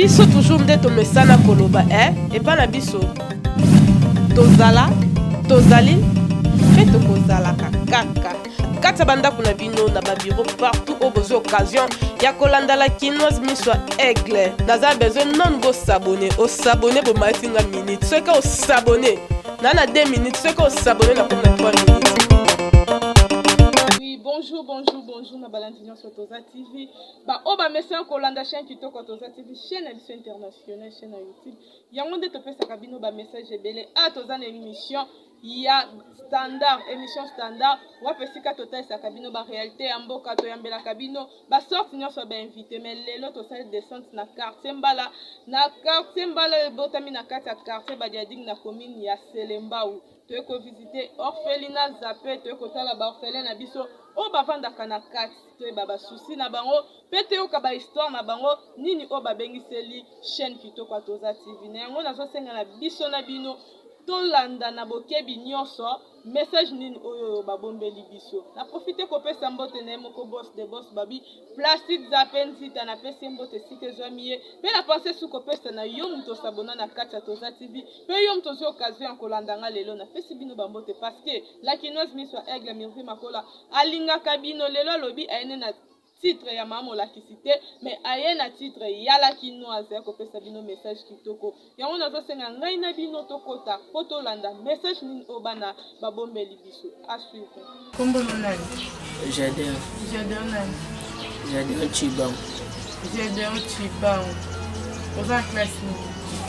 Biso toujours nde tomesana koloba eh epa na biso tozala, tozali mpe tokozalaka kaka kati ya bandako na bino na babiro partout oyo bozwi occasion ya kolanda la kinoise miso ya aigle. Naza besoin nanu bosabone, osabone bomalisi nga minute soki osabone na na 2 minutes soki osabone na komi na 3 minutes. Oui, bonjour, bonjour, bonjour na balandi nyonso Toza TV. Ba oyo bamesana kolanda chaîne kitoko Toza TV, chaîne na biso internationale, chaîne na YouTube. Yango nde topesaka bino ba message ebele. Ah, toza na émission ya standard, émission standard wapi esika totalisaka bino ba réalité ya mboka, toyambelaka bino ba sorte nyonso ya ba invité. Mais lelo tosali descente na quartier Mbala, na quartier Mbala oyo ebotami na kati ya quartier Badiading na commune ya Selembao. Toye ko visiter orphelinat Zape, toye kotala ba orphelin na biso oyo bavandaka na kati, toyeba ba soucis na bango pe toyoka ba histoire na bango nini oyo babengiseli chaîne kitoko ya Toza TV. Na yango nazosenga na biso na bino tolanda na bokebi nyonso message nini oyo oyo babombeli biso. Na profite kopesa mbote na ye moko boss de boss babi Placide Zape Nzita, napesi ye mbote esika ezwami ye, pe na pense su kopesa na yo moto osabona na kati ya Toza TV, pe yo moto ozwi occasion ya kolanda nga lelo, napesi bino ba mbote parce que la kinoise miso ya aigle Mirvi Makola alingaka bino. Lelo alobi aye ne na titre ya mama molakisi te, mais aye na titre ya la kinoise ya kopesa bino message kitoko. Yango nazosenga ngai na bino tokota po tolanda message nini oyo bana babombeli biso. À suivre. Kombo no nani? Gedeon. Gedeon nani? Gedeon Chibangu. Gedeon Chibangu. Oza na classe nini?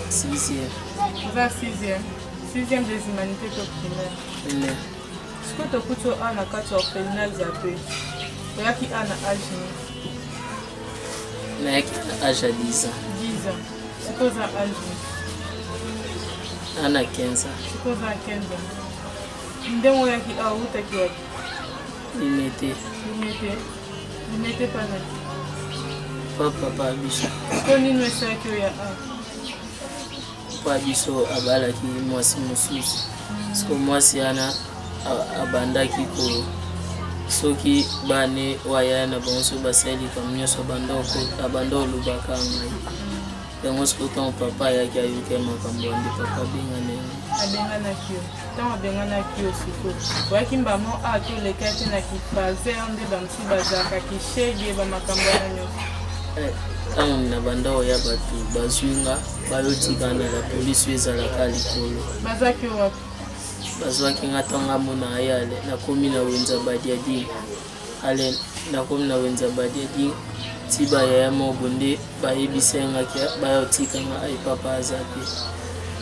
Sixième. Oza sixième. Sixième des humanités to primaire? Primaire. Sikoyo tokuti yo awa na kati ya orphelinat Zape. Oyaki awa na age nini? Nayaki na age ya 10 ans. 10 ans. Sikoyo oza age nini? Ana 15 ans. Sikoyo oza na 15 ans. Ndenge oyaki awa outaki wapi? Limete. Limete. Limete pa nani? Pa papa biso. Sikoyo nini esalaki oya awa? Papa biso abalaki mwasi mosusu. Sikoyo mwasi wana abandaki ko soki bane oyo ayaya na bango soki basali likambo nyonso abanda olobaka ngai. Yango sikoyo ntango papa ayaki ayoki makambo wana nde papa abengana yango. Abenganaki yo. Ntango abenganaki yo sikoyo oyaki mbamo awa to olekaki te na kifazer nde bamosusu bazalaka kishege bamakambo wana nyonso? Ntango na banda oya bato bazwi nga bayotika na la polisi oyo ezalaka likolo. Bazwaki yo wapi? Bazwaki nga ntango amona ye ale nakomi na wenza Badiading. Ale nakomi na wenza Badiading ti bayaya moko nde bayebisa nga ke baya otika nga ai papa aza te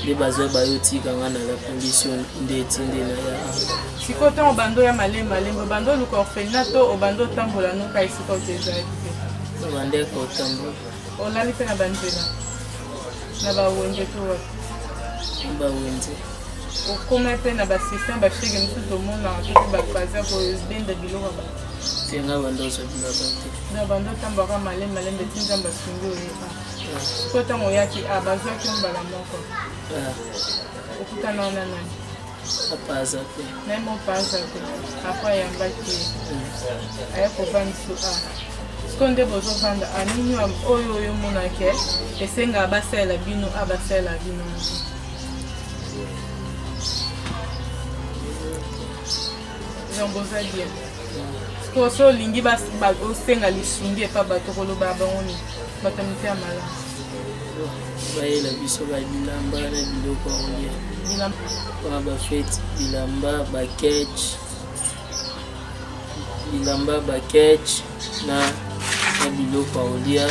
nde bazwa bayo otika nga na la polisi oyo nde etindi na ya awa. Sikoyo ntango obanda oya malembe malembe obanda oluka orphelinat to obanda otambola noka esika oke ezalaki te? Nabandaki kotambola. Olali mpe na banzela na bawenze to wapi? Na bawenze. Okoma mpe na basystème bashege mosusu tomonaka to mpe bafazer kobenda biloko ya bato? Te, nga banda ozwa biloko te. Donc banda otambolaka malembe malembe ti Nzambe asungi oye a. Sikoyo ntango oyaki a bazwaki yo mbala moko? Okutana wana nani? Papa aza te. Na ye moko papa aza te. Après ayambaki ye. Aya kovandisa a. Sikoyo nde bozovanda a nini oyo oyo omonake esengaka basalela bino a basalela bino moko. Donc boza bien. Sikoyo so olingi osenga lisungi epa bato koloba bango nini? Bato ya mitema malamu. Bayela biso ba bilamba na biloko ya kolia. Mpona bafeti bilamba baketch bilamba baketch na na biloko ya kolia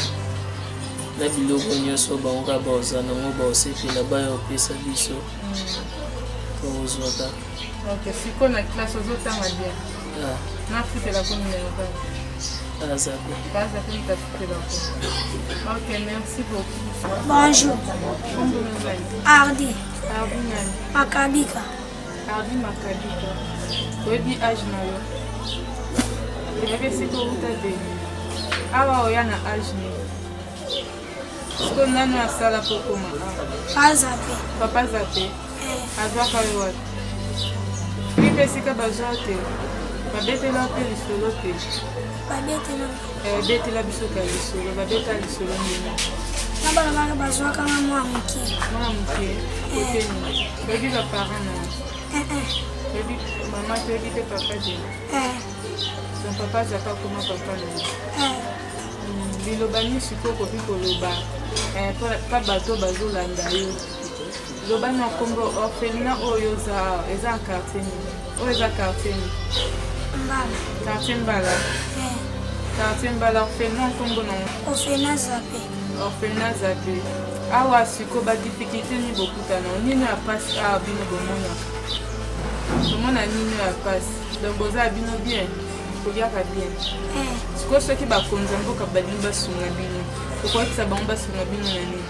na biloko nyonso bango kaka bakozala nango bakosepela baya kopesa biso tokozwa kaka. Ok, sikoyo na classe ozotanga bien? Ah. Nafutela ko minerval? Aza pe. Aza pe moto afutela ko. Ok, merci beaucoup. Bonjour. Kombo na nani? Ardi. Ardi nani? Makabika. Ardi Makabika. Oyebi age na yo? Oyebi esika outa te? Awa oya na age nini? Sikoyo nani asala po okoma awa? Papa Zape. Papa Zape. Eh. Azwaka yo wapi? Oyebi esika bazwa te? Babetela mpe lisolo te? Babetela. Eh, betela biso ka lisolo. Babeta lisolo ndenge? Na balobaka bazwaka nga mwa moke. Mwa moke? Kote eh. nini? Oyebi ba parents na yo? Eh, eh. Oyebi mama te, oyebi te papa te? Eh. Donc papa azalaka koma papa na yo? Eh. Liloba nini sikoyo okoki koloba mpa bato bazolanda yo? Loba na nkombo orphelinat oyo oza awa eza na quartier nini? Oyo eza quartier nini? Mbala. Quartier Mbala. Eh. Quartier Mbala orphelinat nkombo nango? Orphelinat Zape. Orphelinat Zape. Awa sikoyo ba difficulté nini bokutana nini ya pasi awa bino bomonaka? Bomona nini ya pasi? Donc boza bino bien? Koliaka bien? Eh. Sikoyo soki bakonzi ya mboka balingi basunga bino, okoyebisa bango basunga bino na nini?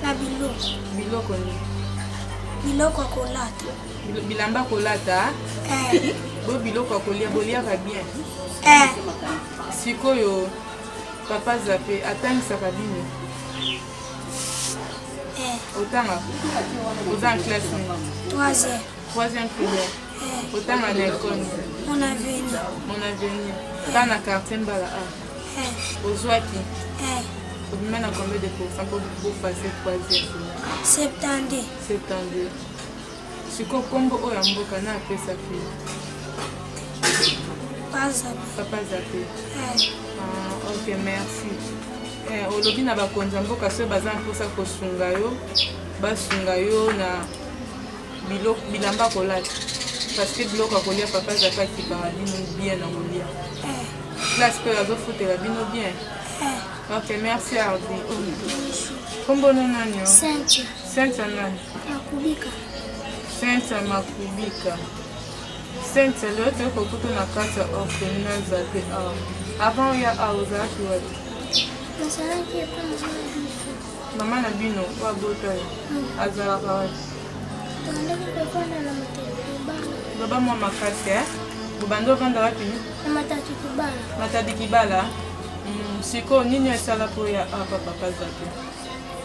Na biloko. Biloko nini? Biloko ya kolata. Bilamba kolata? Eh. Bo biloko ya kolia, boliaka bien? Eh. Sikoyo papa Zape atangisaka bino? Eh. Otanga? Oza en classe nini? Troisième. Troisième primaire. Eh. Otanga na école nini? Mon avenir. Mon avenir. Kaka na quartier Mbala A. Eh. Ozwaki? Eh. Obima na combien de pourcents pour bopasser troisième primaire? 72. 72. Sikoyo nkombo oyo ya mboka na apesa fille? Papa Zape. Papa Zape. Eh. Ah, ok, merci. Eh, olobi na bakonzi ya mboka soki baza na mposa kosunga yo, basunga yo na biloko, bilamba kolata. Parce que biloko ya kolia papa Zape akipaka bino bien na kolia. Eh. Classe mpe azofutela bino bien. Eh. Ok, merci Ardi. Kombo no nani yo? Cynthia. Cynthia nani? Makubika. Cynthia Makubika. Cynthia, lelo toyei kokuta na kati ya orphelinat Zape awa. Avant oya awa ozalaki wapi? Nazalaki epa mama na biso. Mama na bino oyo abota yo azalaka wapi? Tobandaki kovanda na Matadi Kibala. Loba mwa makasi eh? Bobandi ovanda wapi? Na Matadi Kibala. Matadi Kibala? Sikoyo nini esala mpo oya awa pa papa Zape?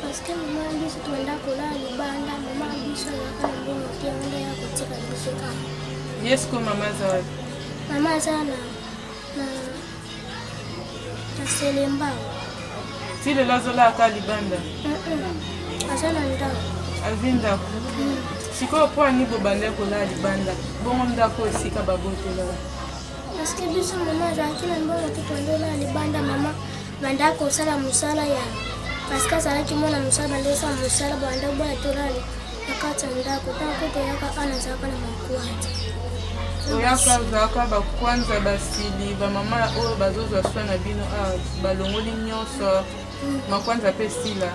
Parce que mama na biso tobanda kolala libanda, mama na biso azalaka na mbongo te, yango nde aya kotika biso awa. Ye sikoyo mama aza wapi? Mama aza na na na Selembao. Ti lelo azolala kaka libanda? Aza na ndako. Azwi ndako. Sikoyo mpo ani bobandaki kolala libanda? Bongo ndako esika babotela? Parce que biso mama azalaki na mbongo te, tobanda kolala libanda. Mama banda kosala mosala ya parce que azalaki mwana mosala, banda kosala mosala, banda boya tolala na kati ya ndako. Ntango ko toyaka ana azalaka na bakwanza. Oyaka ozalaka bakwanza basili bamama oyo bazozwa soin na bino awa balongoli nyonso makwanza mpe sila.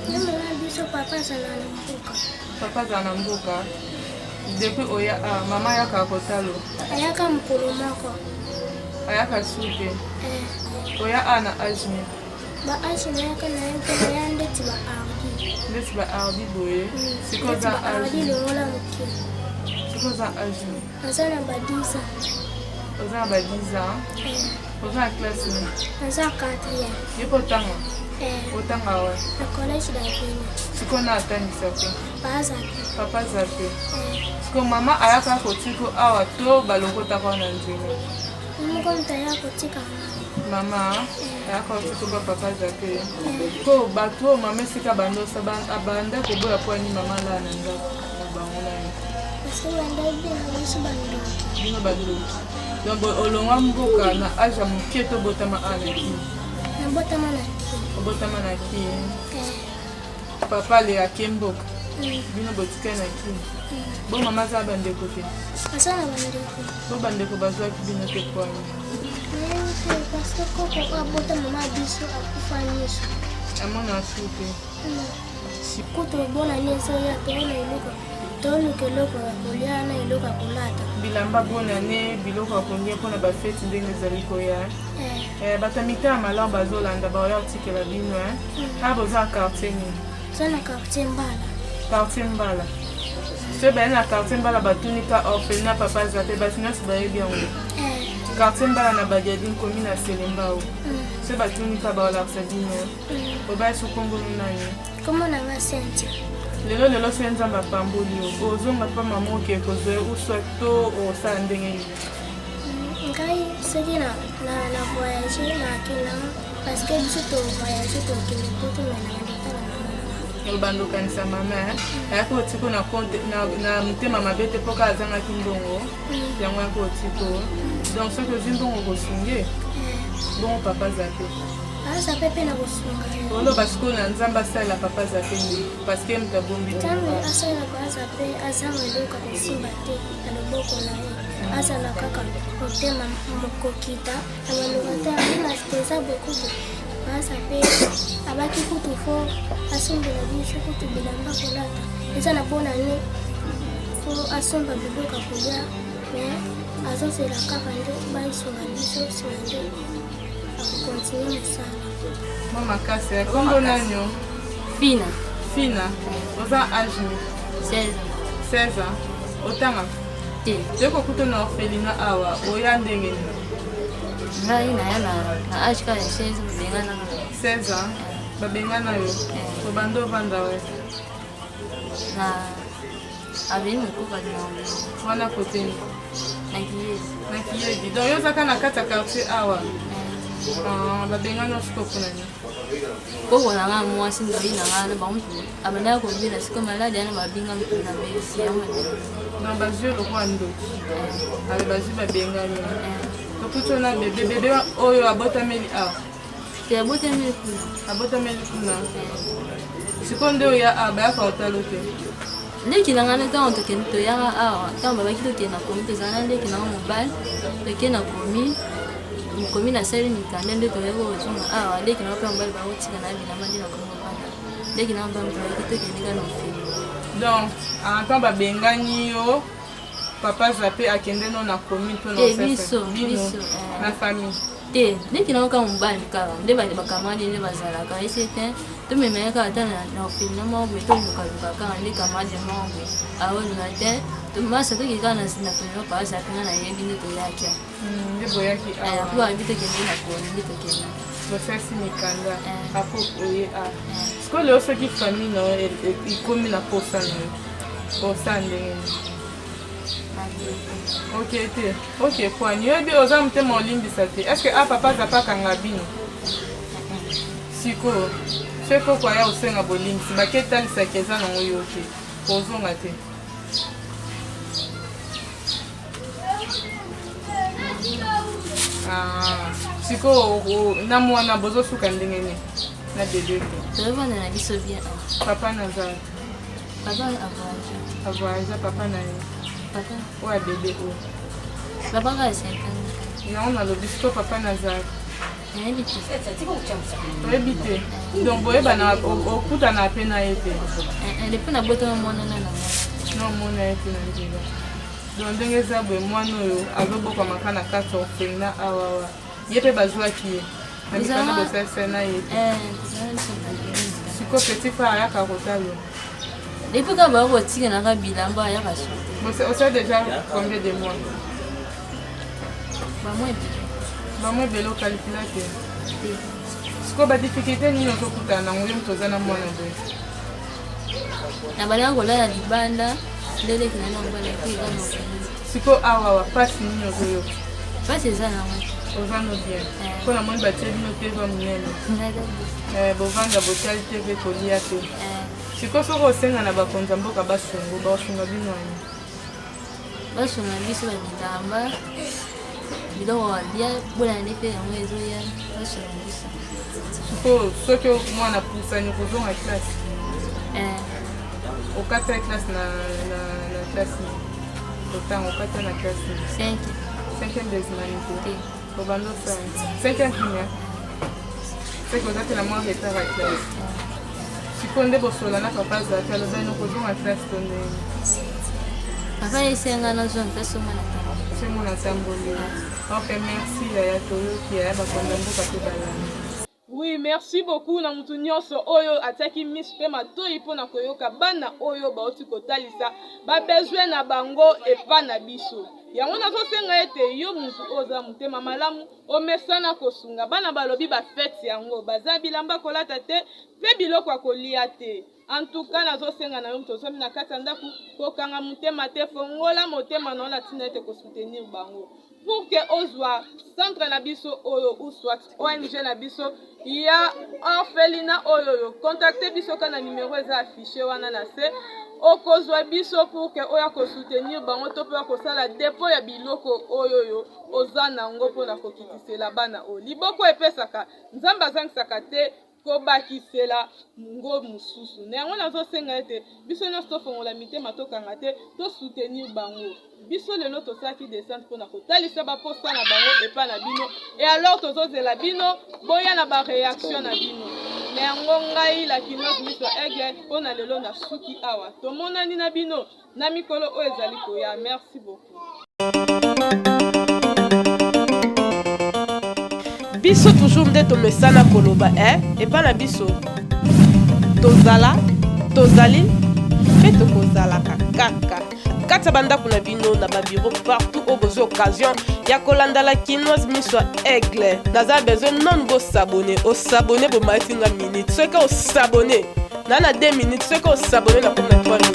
Nde mama biso papa azala na mboka. Papa azala na mboka. Depuis oya awa mama ayaka kotalo? Ayaka mokolo moko. Ayaka su te? Oya awa na age nini? Ba age nayaka na ye mpe naya ndeti ba ardi. Ndeti ba ardi boye? Sikoyo oza age? Longola moke. Sikoyo oza age nini? Naza na ba 10 ans. Oza na ba 10 ans? Oza na classe nini? Naza 4e. Yo mpe otanga? Otanga wapi? Na collège d'avenir. Sikoyo na atangisaka? Papa Zape. Papa Zape. Sikoyo mama ayaka kotika awa to balokotaka wana nzela? Moko moto ayaka kotika. Mama ayaka kotika ba papa Zape. Ko bato oyo mama esika bandosa abanda koboya po ani mama alala na ndako na bango na yo? Parce que banda benga biso bandoki. Bino bandoki. Donc olongwa mboka na age ya moke to botama awa na Kin? Nabotama na Kin. Obotama na Kin. Papa ale ake mboka. Bino botikali na Kin. Bo mama aza bandeko te? Aza na bandeko. Bo bandeko bazwaki bino te po ani? Nayebi te parce que koko oyo abota mama ya biso akufa nyonso. Amona su te. Kutu bona nini ezoya toona eloko toluka eloko ya kolia na eloko ya kolata. Bilamba bonane, biloko ya kolia mpona bafeti ndenge ezali koya. Bato ya mitaa malamu bazolanda baoya kotikela bino. Awa boza na quartier nini? Toza na quartier Mbala. Quartier Mbala. Soki baye na quartier Mbala batuni ka orphelinat papa Zape, bato nyonso bayebi yango. Quartier Mbala na Badiadi nkomi na Selembao. Soki batuni ka baolakisa bino. Obali so kombo nani? Kombo na nga Cynthia. Lelo lelo se Nzambe apamboli yo. Ozonga pa mama oke kozwa uswa to osala ndenge nini? Ngai soki na na na voyage na akendanga. Parce que biso to voyage tokende poto mais na banda otala mama na nga. Obanda okanisa mama eh? Ayaki otiko na compte na, na motema mabe te mpo kaka azangaki mbongo yango ayaki otiko donc soki ozwi mbongo okosunge Eh, bongo papa zape aza pe mpe na kosunga ye. oloba sikoyo na nzambe asalela papa zape nde parce que moto abombi Nzambe asalelaka aza pe azanga eloko ya kosimba te na loboko na ye azala kaka motema mokokita na maloba te abima toza beaucoup baza pe abaki kutu fo asombela biso kutu bilamba kolata eza na bonne année fo asomba biloko ya kolia mais azozela kaka nde basunga biso nsima nde akokontinue mosala. Mwa makasi eh. Kombo nani yo? Fina. Fina. Oza age nini? 16 ans. 16 ans. Otanga? Te. Toyei kokuta na orphelinat awa, oya ndenge nini? Ngai naya na na age kaka ya 16 ans babengana nga. 16 ans. Babengana yo. Eh. Obanda ovanda we. Na avenue Mokoka na Wana kote nini? na Kiyezi. Na Kiyedi. Donc yo ozaka na kati ya quartier awa. Ah, babengana yo sikoyo mpona nini? Koko na nga mwasi ndoyi na nga na bango mutu abandaka kobela sikoyo maladi wana babinga mutu na bebisi yango babengani. Donc bazwi yo lokola ndoki. Ale bazwi babengani yo. Tokuti yo na bebe bebe oyo abotameli awa. Te abotameli kuna. Abotameli kuna. Sikoyo nde oya awa bayaka otalo te. Leki na ngai na ntango tokende toyaka awa ntango babaki tokende na komi tozala na leki na ngai mobali toke na komi mokomi nasali mikanda nde toyaki kozonga awa leki na ngai mpe mobali bakotika na bilamba nde nakomi kofanda leki na ngai mpe moto tokende kaka na ofeli. Donc en temps babengani yo papa zape akende no na commune to na Te biso bino biso eh. na famille. Te leki na ngai kaka mobali kaka nde bacamarade nde bazalaka ese te tomema ye kaka ata na orphelinat moko boye tolukaluka kaka nde camarade moko boye aolinga te masa toki kaka na orphelinat papa zape nga nayebi nde toyaki Nde boyaki awa po bayebi tokende na koni nde tokende bosalisi mikanda apo oye a sikoyo lelo soki famille na yo ekomi na posa na yo posa ndenge nini? Ok te ok poani oyebi oza motema olimbisa te est ce que a papa aza pa akanga bino sikoyo soki koko aya osenga bolimbisi bake etalisaki eza nango yo te kozonga te. Ah, sikoyo na mwana bozosuka ndenge nini na bebe te? Tozovanda na biso bien. Papa naza papa avoyage. Avoyage papa na ye? Papa oyo ya bebe oyo. Papa kaka sentani. Yango nalobi sikoyo papa naza nayebi te. Oyebi te? Donc boyebana okutana mpe na ye te? Depuis nabotama mwana na na na omona ye te na nzela. Donc ndenge eza boye mwana oyo azobokwamaka na kati ya orphelinat awawa ye mpe bazwaki ye na mikanda bosalisa na ye te. Sikoyo petit frère ayaka kotalo? Depuis kaka baya kotikelaka bilamba ayaka sote. Osala déjà combien de mois? Bamwa ebele. Bamwa ebele okalikila te? Sikoyo badifficulté nini ozokutana nango yo moto oza na mwana boye? Nabandaka kolala libanda nde leki na mobali epi eza na ofeli. Sikoyo awa pasi nini ozoyoka? Pasi eza nango. Oza no bien mpo namoni batie bino tv monene bovanda botali tv kolia te. Sikoyo soki osenga na bakonzi ya mboka basungo bakosunga bino ani? Basunga biso babilamba biloko balia bona nde mpe yango ezoya basunga biso. Sikoyo soki mwana pusani kozonga classe? Okata classe na, na, na classe otanga okata na classe? 5. Cinquième des humanités obanda osala cinquième primaire seke oza te na mwa retard ya classe. Sikoyo nde bosola na papa azalaki alobani okozonga classe to ndenge? Papa esenga nazonga classe omona tamboli. Omona tamboli. Ok, merci yaya, toyoki yaya bakonza mboka mpe balandi. Oui, merci beaucoup na mutu nyonso oyo atiaki miso mpe matoi mpo na koyoka bana oyo bauti kotalisa ba besoin na bango epa na biso. Yango nazosenga ete yo mutu oyo oza motema malamu omesana kosunga bana. Balobi ba fete yango baza bilamba kolata te mpe biloko ya kolia te. En tout cas nazosenga na yo moto ozwami na kati ya ndako kokanga motema te, fongola motema na yo na ntina ete kosoutenir bango. Pour que ozwa centre na biso oyo ou soit ONG na biso ya orphelinat oyo oyo, contacte biso ka na numero eza affiche wana na se, okozwa biso pour que oya kosoutenir bango to mpe oya kosala depot ya biloko oyo oyo oza nango mpona kokitisela bana oyo. Liboko epesaka, Nzambe azangisaka te kobakisela ngo mosusu. Na yango nazosenga ete biso nyonso tofongola mitema, tokanga te, tosoutenir bango. Biso lelo tosalaki descente mpona kotalisa baposa na bango epai na bino, et alors tozozela bino boya na bareaction na bino. Na yango ngai la Kinoise Miso Aigle mpo na lelo nasuki awa. Tomonani na bino na mikolo oyo ezali koya. Merci beaucoup. Biso toujours nde tomesana koloba eh, epa na biso tozala, tozali mpe tokozalaka kaka kati ya bandako na bino, na babiro, partout oyo bozwi occasion ya kolanda la Kinoise Miso ya Aigle. Naza besoin nanu bosabone, osabone, bomalisi nga minute. Soki osabone na 2 minutes, soki osabone na komi na 3 minutes.